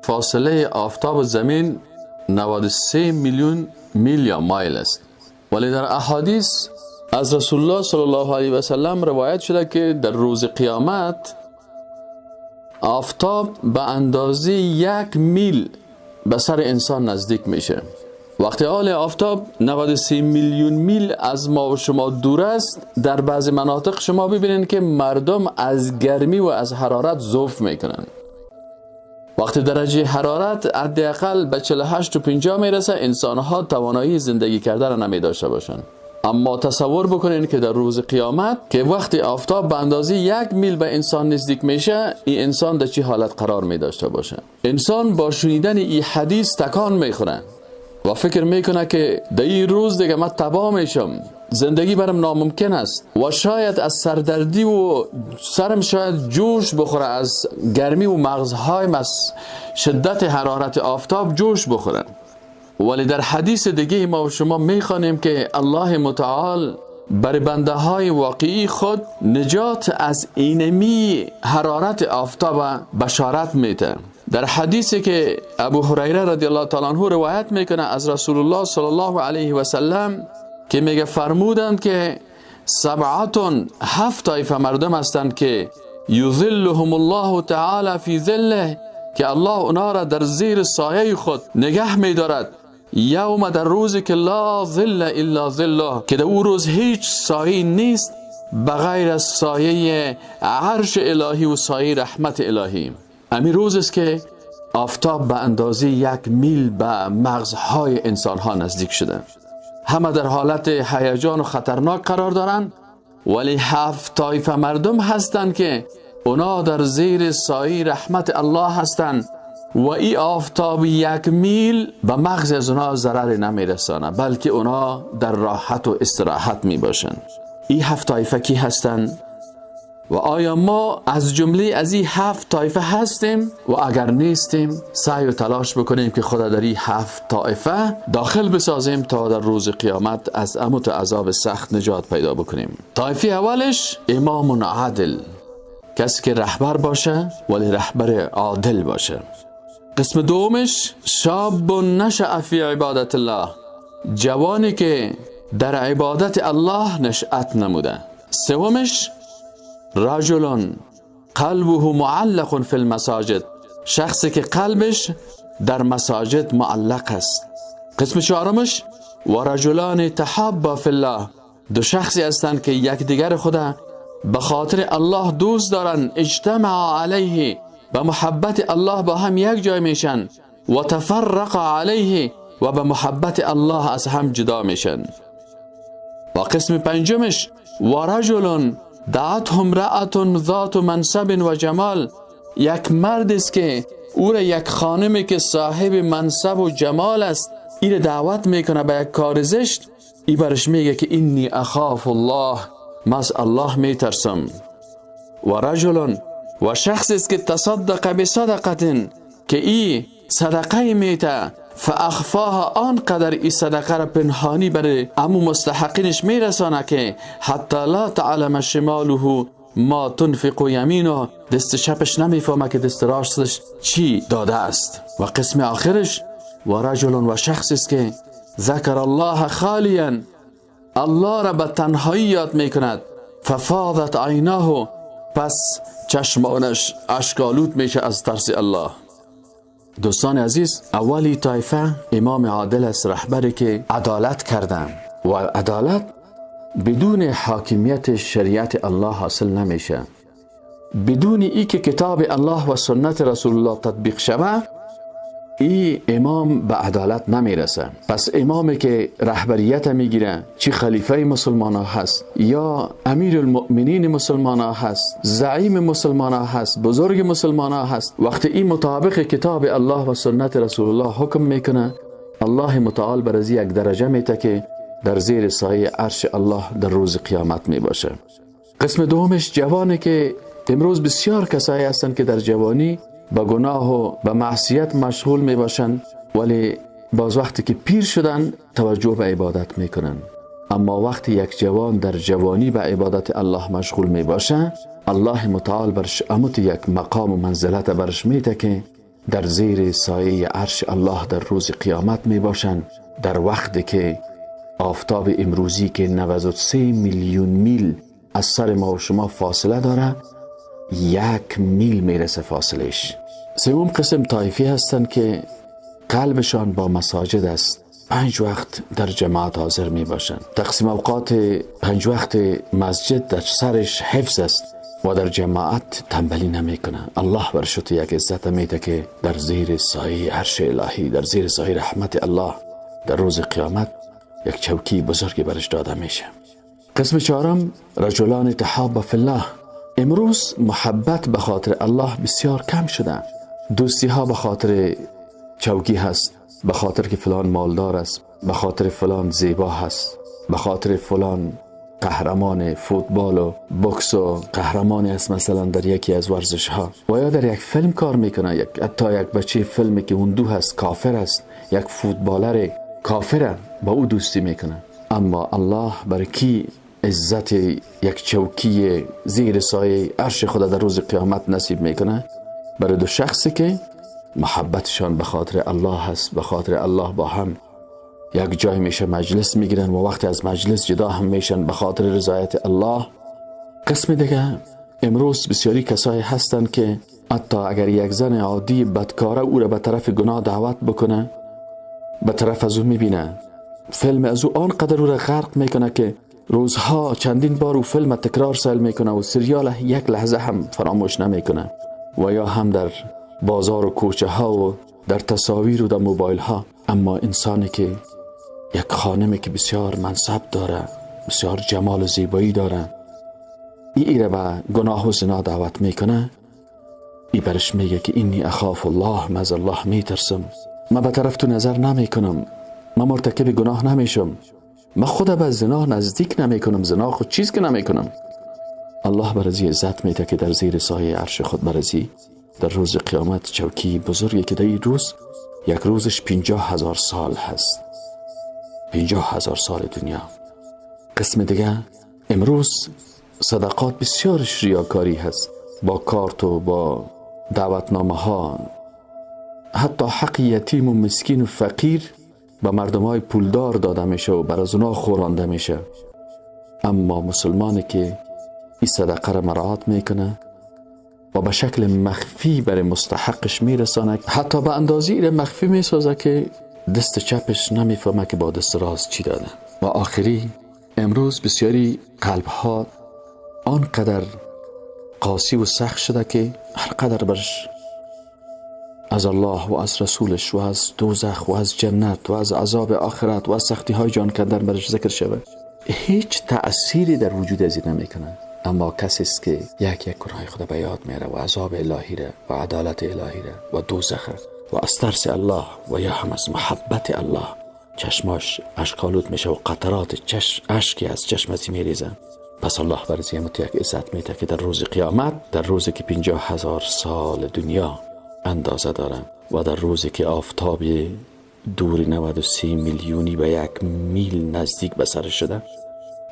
فاصله آفتاب و زمین 93 میلیون میل یا مایل است. ولی در احادیث از رسول الله صلی الله علیه و سلم روایت شده که در روز قیامت آفتاب به اندازه 1 میل به سر انسان نزدیک میشه. وقتی حال آفتاب 93 میلیون میل از ما و شما دور است، در بعضی مناطق شما ببینید که مردم از گرمی و از حرارت ضعف میکنن. وقتی درجه حرارت حداقل به 48 و 50 میرسه، انسانها توانایی زندگی کردن را نمی داشته باشند. اما تصور بکنین که در روز قیامت که وقتی آفتاب به اندازه 1 میل به انسان نزدیک میشه، این انسان در چه حالت قرار می داشته باشه؟ انسان با شنیدن این حدیث تکان میخوره و فکر میکنه که در این روز دیگه من تباه میشم، زندگی برم ناممکن است و شاید از سردردی و سرم شاید جوش بخوره، از گرمی و مغزهایم از شدت حرارت آفتاب جوش بخوره. ولی در حدیث دیگه ما و شما میخوانیم که الله متعال بر بنده های واقعی خود نجات از اینمی حرارت آفتاب بشارت میده. در حدیثی که ابو هریره رضی الله تعالی عنه روایت میکنه از رسول الله صلی الله علیه و سلم که میگه فرمودند که سبعتون، 7 طایفه مردم هستند که یظلهم الله تعالی فی ظله، که الله اونا را در زیر سایه خود نگه میدارد، یوم، در روزی که لا ظل الا ظله، که در او روز هیچ سایه نیست بغیر از سایه عرش الهی و سایه رحمت الهی. امی روز است که آفتاب به اندازه 1 میل به مغزهای انسانها نزدیک شده، همه در حالت هیجان و خطرناک قرار دارند، ولی 7 طایفه مردم هستند که اونا در زیر سایه رحمت الله هستند و ای آفتاب 1 میل به مغز از اونا ضرر نمیرسانه، بلکه اونا در راحت و استراحت می باشند. ای 7 طایفه کی هستند؟ و آیا ما از جمله از این 7 طایفه هستیم؟ و اگر نیستیم سعی و تلاش بکنیم که خدا در این 7 طایفه داخل بسازیم تا در روز قیامت از اموت عذاب سخت نجات پیدا بکنیم. طایفه اولش امام عادل، کسی که رهبر باشه ولی رهبر عادل باشه. قسم دومش شاب نشأ فی عبادت الله، جوانی که در عبادت الله نشأت نموده. سومش رجل قلبه معلق فی المساجد، شخصی که قلبش در مساجد معلق است. قسم چهارمش و رجلان تحابا فی الله، دو شخصی هستند که یکدیگر خود به خاطر الله دوست دارند، اجتمع علیه، به محبت الله با هم یک جای میشن، و تفرق علیه، و به محبت الله از هم جدا میشن. و قسم پنجمش و رجل دعته امرأة ذات منصب و جمال، یک مرد است که او را یک خانمی که صاحب منصب و جمال است ای را دعوت میکنه به یک کار زشت، ای برش میگه که انی اخاف الله، من از الله میترسم. و رجل، و شخص است که تصدق بصدقه، که ای صدقه میته، فاخفاها، آنقدر ای صدقه را پنهانی برای امو مستحقینش میرسانه که حتی لا تعلم شماله ما تنفق یمینه، دست چپش نمیفهمه که دست راستش چی داده است. و قسم آخرش و رجل، و شخص است که ذکر الله خالیا، الله را به تنهایی یاد میکند، ففاضت عیناه، پس چشمانش اشکالود میشه از ترس الله. دوستان عزیز، اولی طایفه امام عادل است، رهبری که عدالت کردن و عدالت بدون حاکمیت شریعت الله حاصل نمیشه، بدون ای که کتاب الله و سنت رسول الله تطبیق شوه، ای امام به عدالت نمیرسه. پس امامی که رهبریت میگیره، چی خلیفه مسلمان ها هست یا امیر المؤمنین مسلمان ها هست، زعیم مسلمان ها هست، بزرگ مسلمان ها هست، وقتی این مطابق کتاب الله و سنت رسول الله حکم میکنه، الله متعال بر از یک درجه میته که در زیر سایه عرش الله در روز قیامت می باشه. قسم دومش جوانی که امروز بسیار کسایی هستند که در جوانی با گناه و به معصیت مشغول می باشند، ولی باز وقتی که پیر شدن توجه به عبادت می کنند. اما وقتی یک جوان در جوانی به عبادت الله مشغول می باشه، الله متعال برش اموت یک مقام و منزلت برش میده که در زیر سایه عرش الله در روز قیامت می باشند، در وقتی که آفتاب امروزی که 93 میلیون میل از سر ما و شما فاصله داره، 1 میل میرسه فاصلش. سوم قسم طایفی هستند که قلبشان با مساجد است، 5 وقت در جماعت حاضر می باشند. تقسیم اوقات 5 وقت مسجد در سرش حفظ است و در جماعت تنبلی نمی کنه. الله برش یک عزت میده که در زیر سایه عرش الهی، در زیر سایه رحمت الله در روز قیامت یک چوکی بزرگی برش داده میشه. قسم چهارم رجلان تحابا فی الله. امروز محبت به خاطر الله بسیار کم شده. دوستی ها به خاطر چوکی هست، به خاطر که فلان مالدار است، به خاطر فلان زیبا هست، به خاطر فلان قهرمان فوتبال و بوکس و قهرمان است مثلا در یکی از ورزش ها، و یا در یک فیلم کار میکنه. یک حتی یک بچه فیلمی که هندو هست، کافر است، یک فوتبالر کافر، با او دوستی میکنه. اما الله برای کی عزت یک چوکی زیر سایه عرش خدا در روز قیامت نصیب میکنه؟ برای دو شخصی که محبتشان به خاطر الله هست، به خاطر الله با هم یک جای میشه مجلس میگیرن و وقتی از مجلس جدا هم میشن به خاطر رضایت الله. قسم دیگه امروز بسیاری کسایی هستند که حتی اگر یک زن عادی بدکاره او را به طرف گناه دعوت بکنه، به طرف از او میبینه، فیلم از او آنقدر او را غرق میکنه که روزها چندین بار او فیلم تکرار سیل میکنه و سریال یک لحظه هم فراموش نمیکنه، و یا هم در بازار و کوچه ها و در تصاویر و در موبایل ها. اما انسانی که یک خانمی که بسیار منصب داره، بسیار جمال و زیبایی داره، ای را به گناه و زنا دعوت میکنه، ای برش میگه که اینی اخاف الله، من از الله میترسم، من به طرف تو نظر نمیکنم، من مرتکب گناه نمیشم، من خود به زنا نزدیک نمیکنم، زنا خود چیز که نمیکنم. الله برازی عزت میده که در زیر سایه عرش خود برازی در روز قیامت چوکی بزرگی که در این روز یک روزش 50,000 سال هست، 50,000 سال دنیا. قسم دیگه امروز صدقات بسیارش ریاکاری هست، با کارت و با دعوتنامه ها، حتی حق یتیم و مسکین و فقیر به مردم های پولدار داده میشه و بر از اونا خورانده میشه. اما مسلمانی که این صدقه را مراعات میکنه و به شکل مخفی برای مستحقش میرسانه، حتی به اندازه ایره مخفی میسازه که دست چپش نمیفهمه که با دست راست چی داده. و آخری امروز بسیاری قلب ها آنقدر قاسی و سخت شده که هر قدر برش از الله و از رسولش و از دوزخ و از جنت و از عذاب آخرت و از سختی های جان کندن برش ذکر شود، هیچ تأثیری در وجود از این نمیکنه. اما کسی است که یک یک گناه خدا به یاد میاره و عذاب الهی را و عدالت الهی را و دوزخ و از ترس الله و یا هم از محبت الله چشماش اشکالود میشه و قطرات چشم اشکی از چشم از میریزه. پس الله بر زیمت یک عزت میده که در روز قیامت، در روزی که 50,000 سال دنیا اندازه داره و در روزی که آفتاب دور 93 میلیونی به 1 میل نزدیک به سر شده،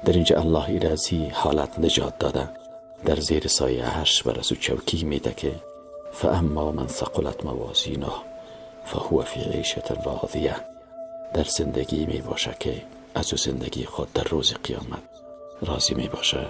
در اینجا الله ایره از این حالت نجات داده، در زیر سایه عرش بر از او چوکی میده که فاما من ثقلت موازینه فهو فی عیشة راضیه، در زندگی می باشه که از او زندگی خود در روز قیامت راضی می باشه.